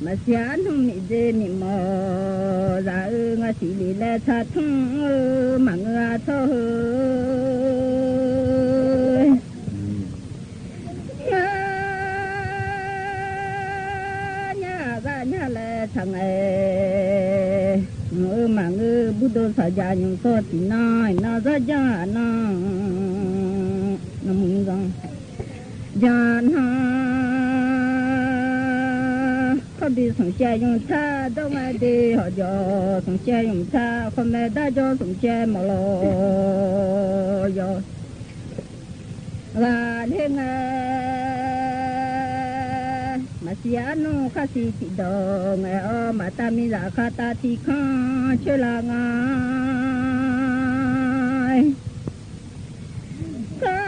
Maqsiq arnmr miqdzer miqmawf zaq-eu, ngaq siqle laer tsaqtmr-eu maqngeur-a tsawr heu. Ngar nyar-aq zar nyar laer tsaq ngae, mq-eu maqngeur burdov saqjaq nymq sawr tiq nan, iqnan zawr janr-aq nan, nmr zanq janr nan. Khawr bi smq shaev nymq tar dawr ngae de, hawqjawq smq shaev nymq tar khawr mae dar jawr smq shaev mawf lawq yawq. Ghaqler ngae, maqsiq arnmr khar siq tiqdawq ngae-awr, maqtav miqzaq khar tav tiq kanr coer la nga. Kar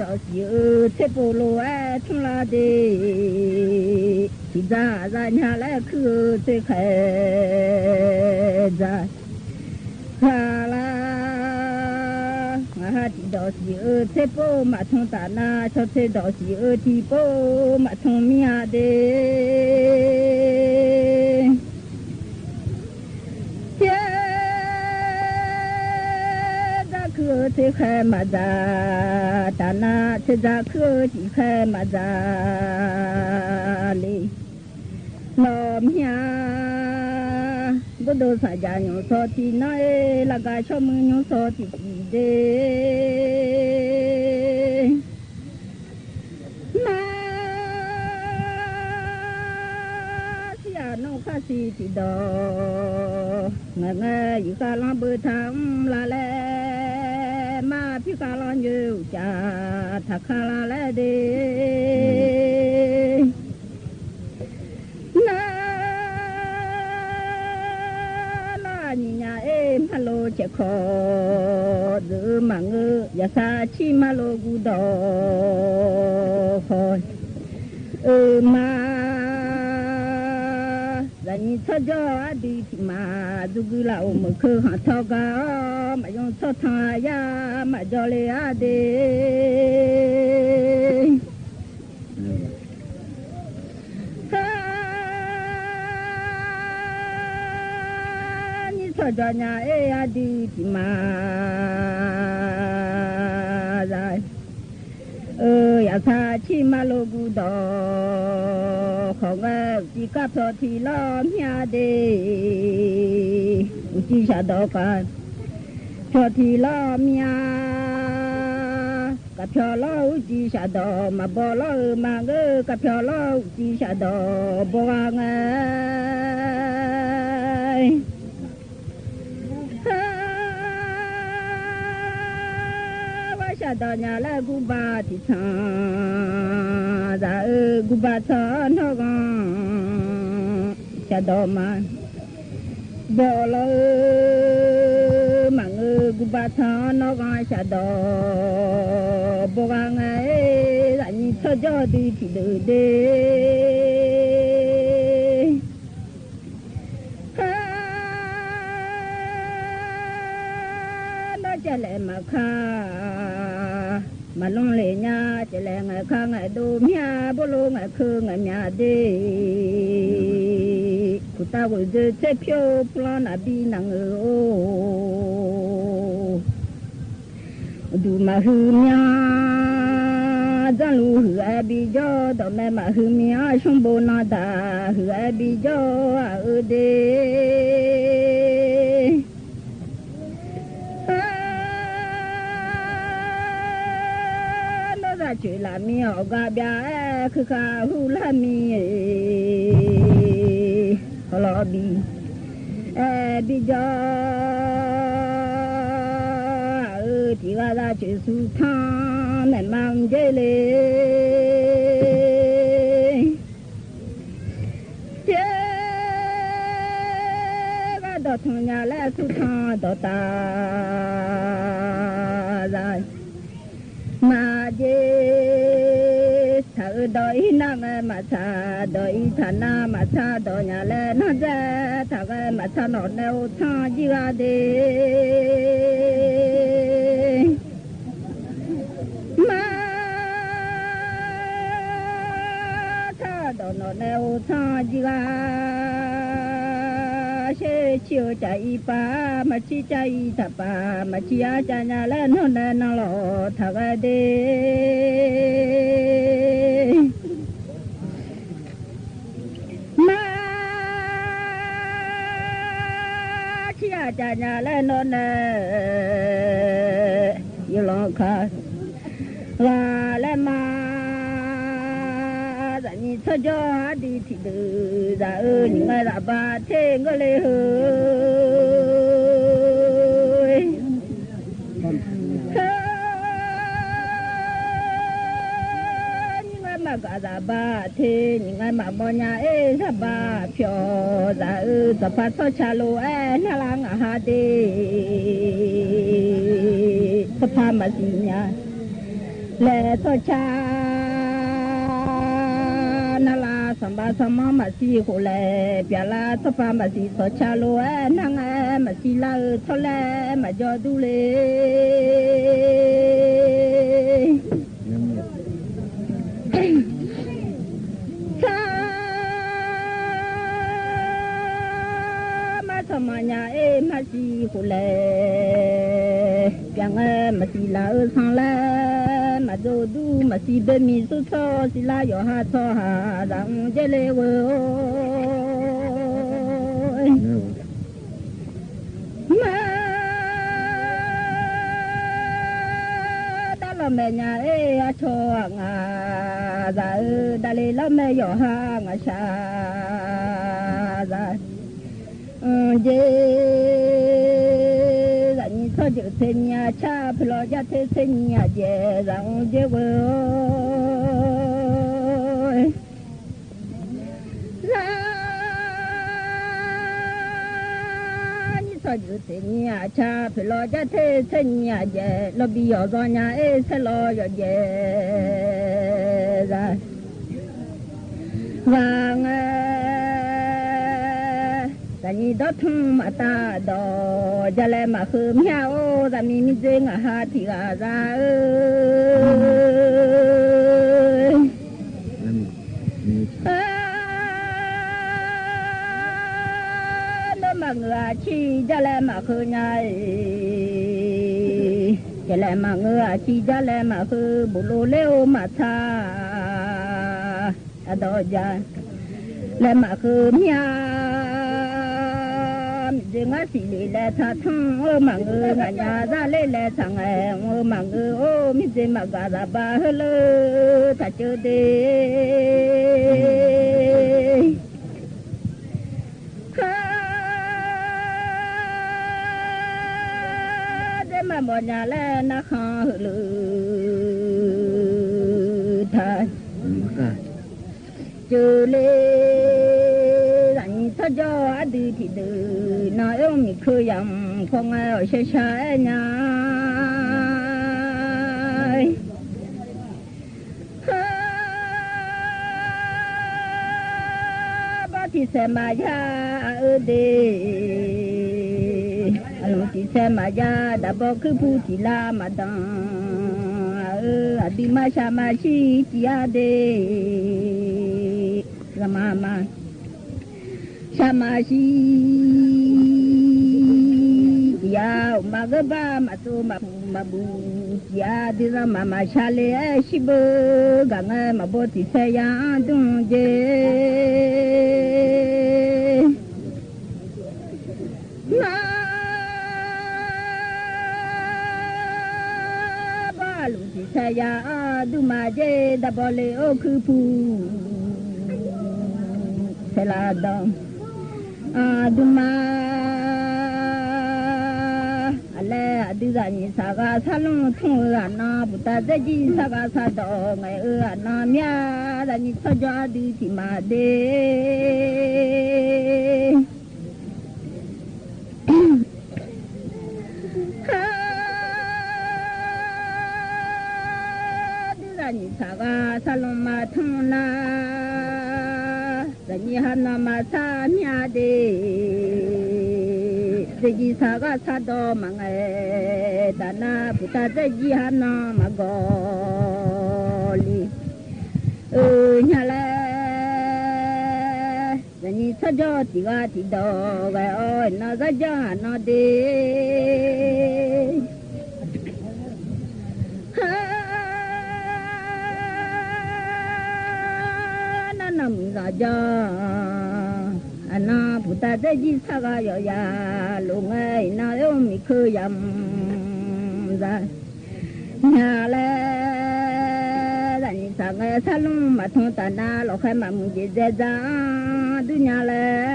dawqsiq-eu tserpov lof-aer tmr lar de. Tiqdzaq zanya laer kuir-eu tserkhaeq dzaq ghaq lar. Ngaq ha tiqdawqsiq-eu tserpov maqtmr taf nar, cawtser dawqsiq-eu tiqpov maqtmr mir-a de. Tserdzaq kuir-eu tserkhaeq maqdzaq taf nar, tserdzaq kuir-eu tiqkhaeq maqdzaq le. Nawq mya, bawrdo saqjaq nymq saw tiq nar-ir, lafgaq shawr muiq nymr saw tiq tiq de. Nar, sir-aq nawr khar siq tiqdawq, ngaeq ngae iq khavlanr beu taq mr la laer, mar pi khavlanr nyoe uqcaf taq kar la laer de. Nar, lar nyiq nya er marlo caeqkawq dzeuf-eu maqngeur, yaqsar cir marlo guvdawq khawf-eu ma. Zaqnyiq tsawrjawr ardui tiq maq dzurgui laf-euq meuq keuv khanq tawr gar-awr, maqzmq tsawrtanq yar maqjawr le-a de. Nyiq tsawrjawr nya er ardui tiq maq za-eu, yaqsar cir marlo guvdawq khawf ngae, uqcif kar pyawq tiq lawr mir-a de. Uqcif shafdawq kar pyawq tiq lawr mir-a. Kar pyawq lawr uqcif shafdawq maqbaw lawr-eu maqngeur, kar pyawq lawr uqcif shafdawq baw gha ngae. Ghar shafdawq nya laer gurba tiq tsanq za-eu, gurba tsanq-awr nawr ghan shafdawq ma baw lawr-eu maqngeur, gurba tsanq-awr nawr ghan shafdawq baw gha ngae. Zaqnyiq tsawrjawr dui tiqdeuq de. Kar nawr caevlaeq maqkar maqnmr le nya, caevlaeq ngaeq kar ngaeq dov mir-a, bawrlo ngaeq keuv ngaeq myaq de. Puqtav ghoeqdzoe tser pyur purlanr naqbi naq ngeur-or. Uqduq maqhuiq myan dzanrluf huiq-aer bijawr, dawqmaeq maqhuiq myan-anr smrbo nandaq huiq-aer bijawr-aq-eu de. Nawr zaqcoeq laf mir-awq gar byav-aer, kuirkhav hurlar mir-e. Hawlawq bi aer bijawr-aq-eu, tiq ghaq zaqcoeq surtanr maeqma mr dzer le. Tser ghaq dawqtanq nya laer surtanr dawqtaf za. Maqjeq taq-eu dawq-ir nar ngae maqtsaq, dawq-ir taq nar maqtsaq, dawq nya laer nar dzae taq ghae maqtsaq, nawq nae ov tsanr jir gha de. Maqtsaq dawq nawq nae ov tsanr jir gha. Sher cir-eu caf-ir paq, maqcir caf-ir taq paq, maqcir-ar caf nya laer nawr nae nan lawq taq ghae de. Maqcir-aq caf nya laer nawr nae yawlanr ka ghaq laer ma. Zaqnyiq tsawrjawr ardui tiqdeuq zaq-eu, nyiq ngae zaqba ter ngeur le heu. Heu, nyiq ngae maqgaq zaqba ter, nyiq ngae maqbaw nya er zaqba pyawq zaq-eu, tsawqpaq tsawrca lof-aer narlar ngaq ha de. Tsawrpaq maqsiq nya laer tsawrca. Narlav sanqbav sanqmanr maqsiq khof laer, pyaqlav tsawrpav maqsiq sawqca lof-aer, narngae maqsiq lar-eu tsawrlaer maqjawr dur le. Sar mar sanqmaq nya-aer maqsiq khof laer, pyaq ngae maqsiq laf-eu sanq laer maqjawr dur, maqsiq bemiq sar tsawr siqlar yawqha tsawrhaq zaq mr dzer le-eu. Mar dar lawqmaeq nya-aer aqcawq aqngaq zaq-eu, daqle lawrmaeq yawqha ngaqshaq zaq mr dzer, zaqnyiq tsawrjeuq tser nyiq aqcar, poeqlawq jar ter tser nyiq aqjaeq zaq mr dzer ghoe-or. Zar nyiq tsawrjeuq tser nyiq aqcar, poeqlawq jar ter tser nyiq aqjaeq, lawbi yawqzawr nya-aer saerlawq yawqjaeq zaq ghaq ngae, zaqnyiq dawrtmr maqtav dawq, jalaeq maqkheuq myav-or, zaqmiq miqdzer ngaq ha tiq ghaq za-eu. Nawr maqngeur-aq ciq jalaeq maqkheuq nya-iq, jalaeq maqngeur-aq ciq jalaeq maqkheuq, boflov ler-eu maqtsaq aqdawq ja laer maqkheuq myav. Miqdzer ngar siqle laer taq tanr-eu maqngeur, ngaqnya zar ler laer taq ngaeq mr-eu maqngeur-or, miqdzer maqgaq zaqba heuler taq ceuv de. Kar dzer maqmawf nya laer narkhan heuleuf taq ceuv le. Zaqnyiq tsawrjawr aqdui tiqdeuq nan, oermr miqkeuv yamq paw ngae awq shar shar-aer nya. Bawr tiq saeq maqya-eu de, aqlmq tiq saeq maqya, daqbawr kuirpu tiq lar maqdanq-eu, aqdui maqshaq maqshir tiq yar de, zaqmar ma shaq maqshir tiq yar, uqma geur bar maqtsov maqpuq maqbuq tiq yar, dui zaqmar maqshaq le-aer shir beu gaq ngae, maqbaw tiq saeq ya-anr dmr jeq. Nar bawr aqlmq tiq saeq ya-anr dmr ma jeq, daqbawr le-or kuirpu saeq lar danq. Aqduimaf aqlaer aqdui zaqnyiq saqghaq sarlmr tmr-eu aqnan, puqtav dzaerjir sarghaq sardawq ngaeq-eu aqnan, myav zaqnyiq tsawrjawr aqdui tiq maqde. Aqdui zaqnyiq saqghaq sarlmr maqtmr nar, zaqnyiq hanan maqsar myav de. Dzaerjir sarghaq sardawq maqngaeq taf nar, puqtav dzaerjir hanan maqgawq le-eu nya laer, zaqnyiq tsawrjawr tiq ghaq tiq dawq ghae-awr, iqnan zar janr aqnan de. Nar nanmuiq zaq janr aqnan, puqtav dzaerjir sarghaq yawqya lof ngae, iqnan oermr miqkeuv yamq za nya laer, zaqnyiq saqngae sarlmr maqtmr taf nar, lawqkhaer maqmuiq jeq dzae dzaq-anr dur nya laer.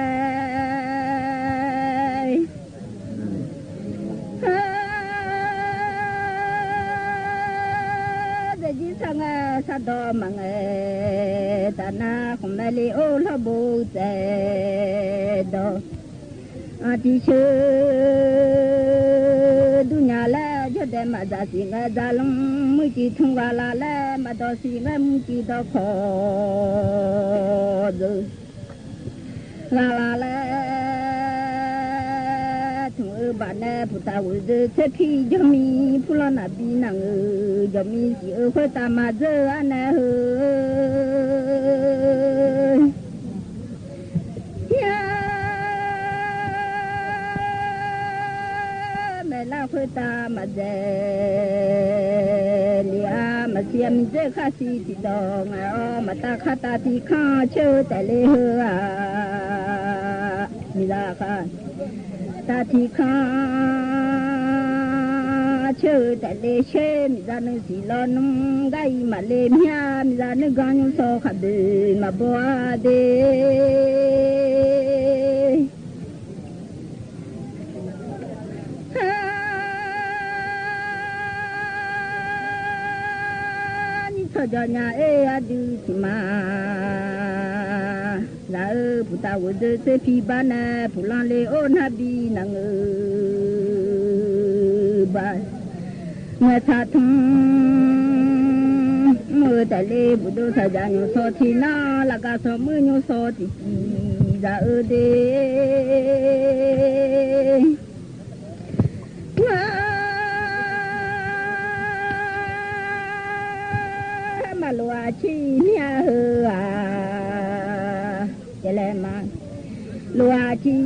Dzaerjir sarngae sardawq maqngaeq taf nar, khmqmae le-or lawrbo tsaevdawq tiqsheuq dur nya laer, jawr Maqdzaq siq ngae dzaqlanr muicuiv tmr ghaq la laer, maqdawq siq ngae muicuiv dawqkawq deuq ghaq la laer, tmq-eu baf nae puqtaf ghoeq dzeur tser pi jawrmi, purlanr naqbi naq-euq jawqmi siq-eu khoertav maqdzeur-eu arnae heu Yar, maeqlar khoertav maqdzaeq le-a, maqsiq-a miqdzer khar siq tiqdawq ngae-awr, maqtav khar tav tiq kanr caer-eu taef le heu-aq, miqzaq khar tav tiq kanr caer-eu taef le sher, miqzaq nuisiq lawnmr gar-iq maqle mya, miqzaq nuiganr nymr sawr khaqdoeq maqbaw-a de. Nyir tsawrjawr nya-aer ardui tiq ma. Zaq-eu puqtaf ghoeq dzeur tser pi bar nae, puqlanr le or narbi naq-euq baq. Ngaeqtsaq tmr mr-eu taef le, buqdov tsaqjaq nymr sawr tiq nar, lafgaq sawr muir nymr sawr tiq ciq zaq-eu de. Ngar maqlof-a ciq nya heu-aq, jalae ma lof-a ciq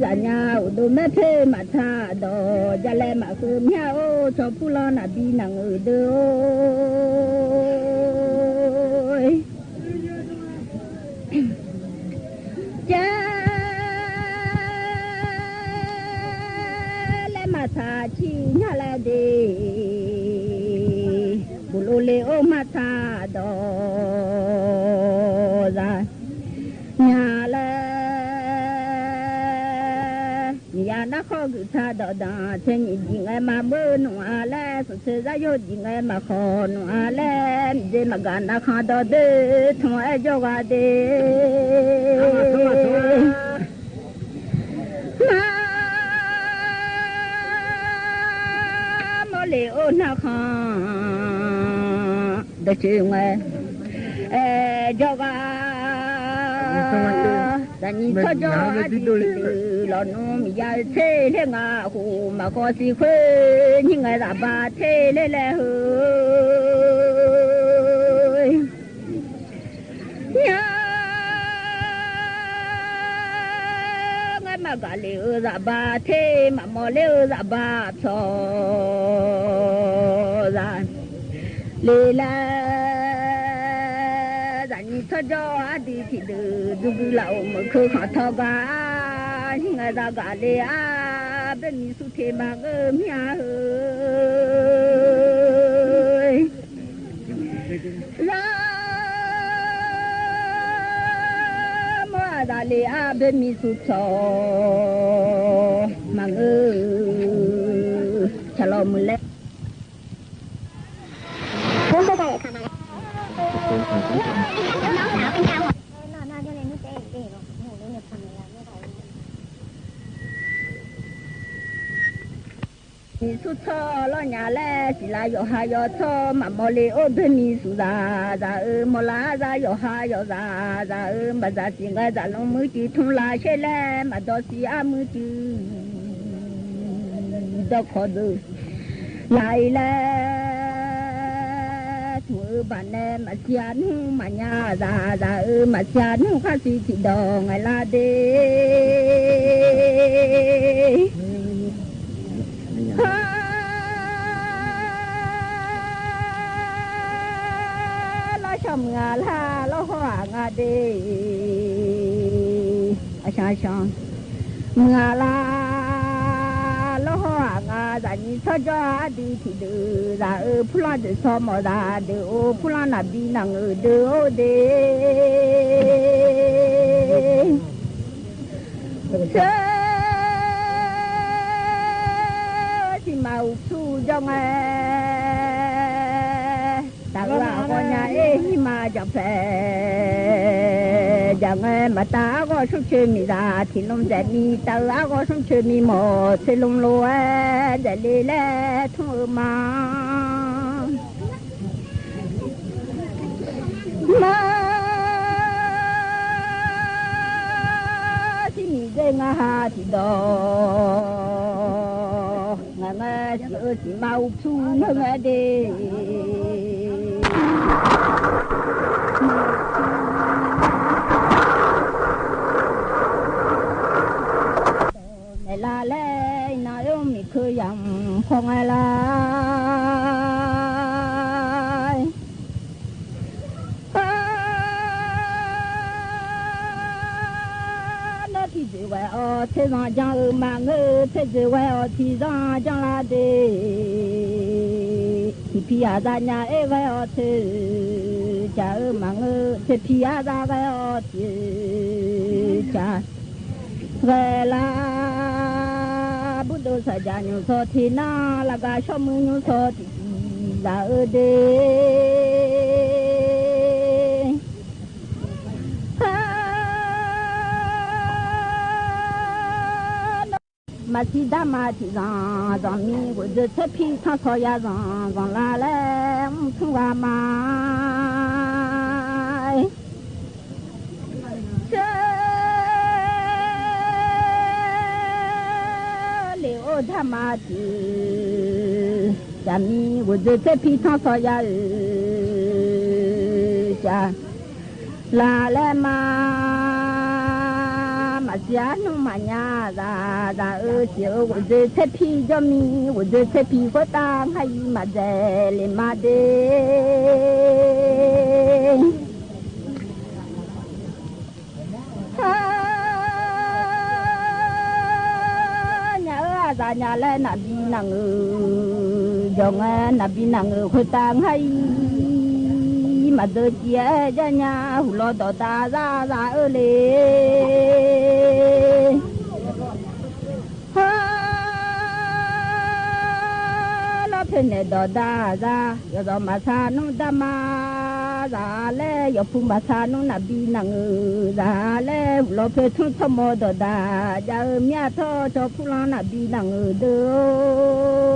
zaqnya uqdov maer poer maqtaq dawq, jalae maqkeuv mya-or, cawq purlanr naqbi naq-euq deuq-or. Jalae maqtaq ciq nya laer de, buqlov le or maqtaq dawq zaq nya laer. Miqyaer narkhawr guiqtaq dawqdanq, tsaev nyiq diq ngae maqmeur nmr-a laer, smq tsaev zar yawr diq ngae maqkhawf nmr-a laer, miqdzaeq maqgaq narkhan dawq doer tmq-aer jawrghaq de. Maqmawr le or narkhan dawqcoeq ngae jawrghaq. Zaqnyiq tsawrjawr ardui tiqdeuq lawqnmr miqyaer-eu ter ler ngaq khof maqkhawf siq khoer nyir ngae zaqba ter ler laer heu. Nya ngae maqgaq le-eu zaqba ter, maqmawr ler-eu zaqba pyawq zaq le laer, zaqnyiq tsawrjawr ardui tiqdeuq dugui laf-euq meuq keuv khanq tawr gar, nyir ngae zaqgaq le-a, baermiq sur teq maqngeur mir-a heu. Zaqmawr-aq zaqle-a, baermiq sur tawq maqngeur, caqlawq muiq laer. Miq sur tsawr lawr nya laer, siqlav yawqha yawtsawr maqmawr le or, baermiq sur zaq zaq-eu mawrlar zaq, yawqha yawqzaq zaq-eu maqzaq siq ngae, zaqlanr muicuiv tmr lavsher laer, maqdawq siq-a muicuiv dawqkawq deuq laf-ir laer, tmq-eu baq nae maqsiq-a nmr maqnya zaq zaq-eu, maqsiq-a nmr khar siq tiqdawq ngaeqlar de. Lawrshawq muiq-a lar lawrhawr-aq nga de. Aqshanq shanq muiq-a lar lawrhawr-aq nga, zaqnyiq tsawrjawr ardui tiqdeuq zaq-eu, purlanr deuq saw mawf zaq deuq-or, purlanr naqbi naq-euq deuq-or de. Sher siqmaq uqsur jawr ngae, taqghaq ghawqnya-ir, hirma jaqpaeq ja Aqngae maqtav arghawv smrcoeq miqzaq tiqlmr dzaeq ni, tav-eu arghawv smrcoeq mimawf tsoeqlmq lof-aer dzaeqle laer tmr-eu ma. Mar, shir miqdzer ngar ha tiqdawq, ngaq ngae siq-eu siqma uqpyur ngeur ngae de. Naeqlaf laer iqnan oer-eu miqkeuv yamq paw ngae lar. Nar tiqdzoeq ghae-awr tserzanq janr-eu maqngeur, tseqdzoeq ghae-awr tiqzanq janr lar de. Tiqpiq aqzaf nya-aer ghae-awr tseq caq-eu maqngeur, tseqpiq aqzaf ghae-awr tiqcaq ghae lar. Burdov saqjaq nymq sawq tiqnar, lafgaq shawr muiq nymq sawq tiqsiq zaq-eu de. Maqsiq darma tiqzanq zanqmir, ghofdzoeq tserpir tanrsawq ya zanq zanqlar laer mr tmr ghaq ma. Tser lef-or darma tiq, caqmir ghofdzoeq tserpir tanrsawq ya-euq caf laf laer ma. Maqsiq arnmr maqnya zaq zaq-eu siq-eu ghofdzoeq tserpir jawrmir, ghofdzoeq tserpir khoertav ngar-ir maqdzaeq le ma de. Nya-eu aqzaf nya laer naqbi naqngeuq jawq ngae, naqbi naqngeuq khoertav ngar-ir maqdeuv civ-aer jar nya. Huqlawr dawqdav zar zaq-eu le. Lawrpoeq naeq dawqdav zar, yawqzawq maqsar nmr darma zaq laer, yawqpu maqsar nmr naqbi naqngeuq zaq laer, huqlawr poeq tmr tsawrmawr dawqdav jav-eu mir-a tawr cawq purlanr naqbi naqngeuq deuq-or.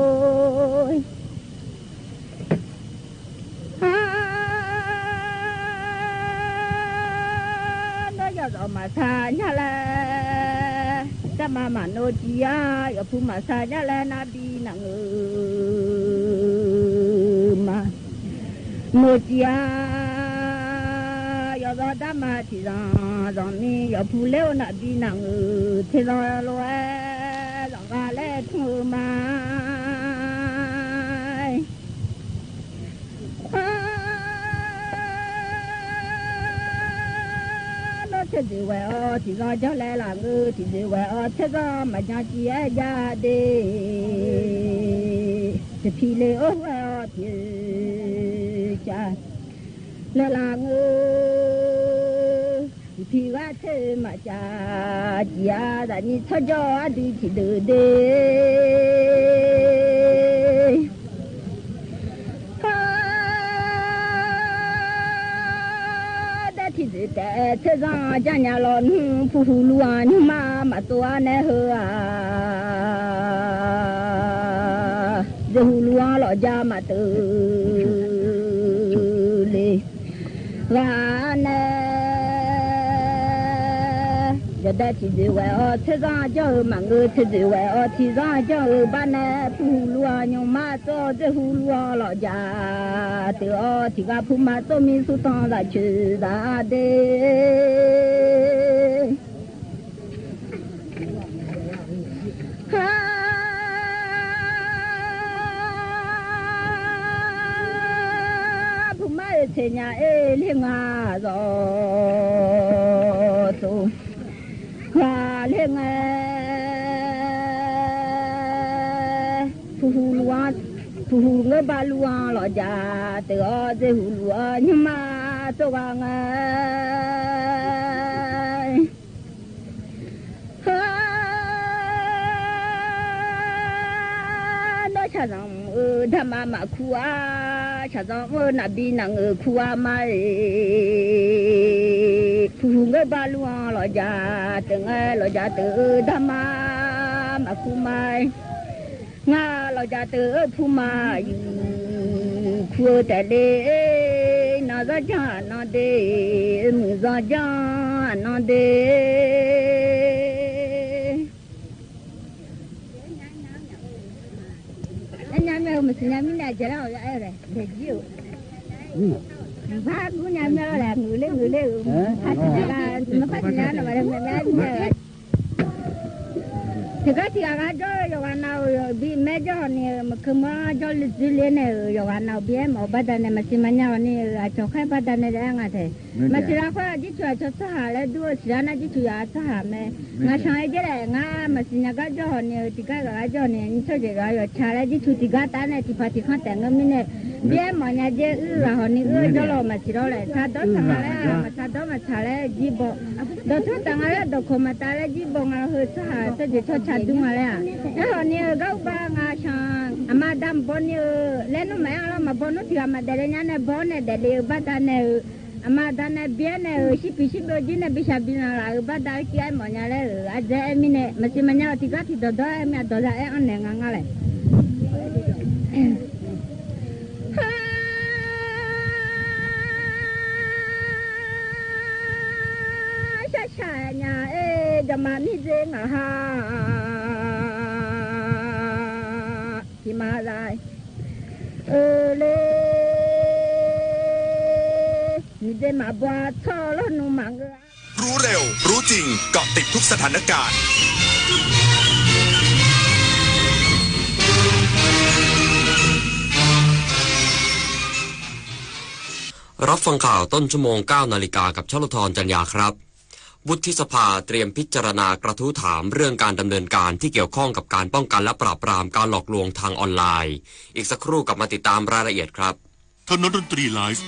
Nar yawqzawq maqsar nya laer, darma maqnov civ-ar, yawqpu maqsar nya laer naqbi naqngeuq ma nov civ-ar. Yawqzawq darma tiqzanq zanqmir, yawqpu ler-eu naqbi naqngeuq tserzanq lof-aer zanqghaq laer tmr-eu ma. Nawr tseqdzoeq ghae-awr tiqzanq janr laer laf ngeur, tiqdzoeq ghae-awr tserzanq maqjan civ-aer jav de. Tiqpiq le-or ghae-awr tiq-eu caf laer laf ngeur, tiqpiq ghaq tser-eu maqcav ciq-a, zaqnyiq tsawrjawr ardui tiqdeuq de. Dar tiqdzoeq taef tserzanq janrnya lawnmr, puq huq luf-anr nymrma maqtsov-ar nae heu-aq, dzoeqhuq luf-anr lawqja maqteuv le ghaq nae. Yawdaef tiqdzoeq ghae-awr tserzanr janr-eu maqngeur, tseqdzoeq ghae-awr tiqzanr janr-eu bar nae, puq huq luf-anr nymrma tsov, dzoeqhuq luf-anr lawqja teuv-awr, tiqghaq puq maqtsov mir surtanq zaq coeq zaq de. Puqmar oeq tseq nya-e ler nga zawq tov ghaq ler ngae, puq huq luf-anr, puq huq ngeur bar luf-anr lawqja teuv-awr, dzoeqhuq luf-anr nymrma tsov ghaq ngae. Nawr shaqzanq mr-eu darma maqkur-a, shaqzanq mr-eu nafbi nafngeuq kur-a ma-e. Puq huq Bar luf-anr lawqjaq teuq ngae, lawqjaq teuq-eu darma maqkur ma-aer, ngar lawqjaq teuq-eu puma yuq kur-eu taef le. Naq zanr janr aqnan de, muiq zanr janr aqnan de. Aernya mae-eu maqsiq nya mirnae aqjeq lar-awq ya aer-eu laer daeqjir-euq. Bar gur nya mae-awr laer ngeuqler ngeuqler-euq. Aqjeq lar maqpar siqnya nawmaf laer maeq mae-aer mirnae-eu. Tiqgar tiqghaq gar jawr-eu yawqghaq nav-euq bi maer jawr hawq ni-eu maqkeuv mawr jawrle dzoerle nae-euq yawqghaq nav-euq bi aer mawf-eu baqdanae maqsiq maqnya hawq ni-euq aqcawq khaer baqdanae laer aer nga tae. Maqsiq lar khoer-aq jircuf aqcawq tsawrhaq laer dur-eu siqlar nar jircuf yaf-eu tsawrhaq mae. Ngaqshanq-aer jaer laer ngar maqsiq nya gar jawr hawq ni-eu tiqgar ghaq gar jawr ni nymr tsawrjeuq yawqha yawqca laer jircuf tiqgar taf nae tiqpaq tiqkhanr taef ngeur mirnae, bi aer mawf nya jaer uir ghaq hawq ni uir-eu jawrlawq maqsiq lawr laer tsaq dawr tsaq nga laer-aq maqtsaq dawr maqtsaq laer jir baw. Dawqtsawr taf nga laer dawqkawq maqtaf laer jir baw nga heu tsawrhaq tsawrjeuq tsawrca dur nga laer-aq. Aerkhawf ni-eu gar uqbar ngaqshanq aqma aqda maqbaw ni-eu laer nmr maqaer nga lawr maqbaw nmr tiqghaq maqdaef le nya nae baw-awr nae daefle-eu baqdanae-euq aqma aqda nae bi-aer nae-euq shirpiq shirbyov jir nae bi shaq bi lanq laf-euq baqda-aer civ-aer mawf nya laer-euq aqdzae-aer mirnae maqsiq maqnya-awq tiqgar tiqdawqdawr-aer mir-a dawq za-aer anrnaeq nga ngar laer. Shaqshaq nya-aer jaqma mirdzer ngaq ha tiqma za-eu le. Miqdzer maqbaw-a tsawr lawrnmr maqngeur-a. รู้เร็ว รู้จริง เกาะติดทุกสถานการณ์ รับฟังข่าวต้นชั่วโมง เก้านาฬิกา กับชลธร จันยาครับ วุฒิสภาเตรียมพิจารณากระทู้ถามเรื่องการดำเนินการที่เกี่ยวข้องกับการป้องกันและปราบปรามการหลอกลวงทางออนไลน์ อีกสักครู่กลับมาติดตามรายละเอียดครับ เท่านั้นดนตรีไลฟ์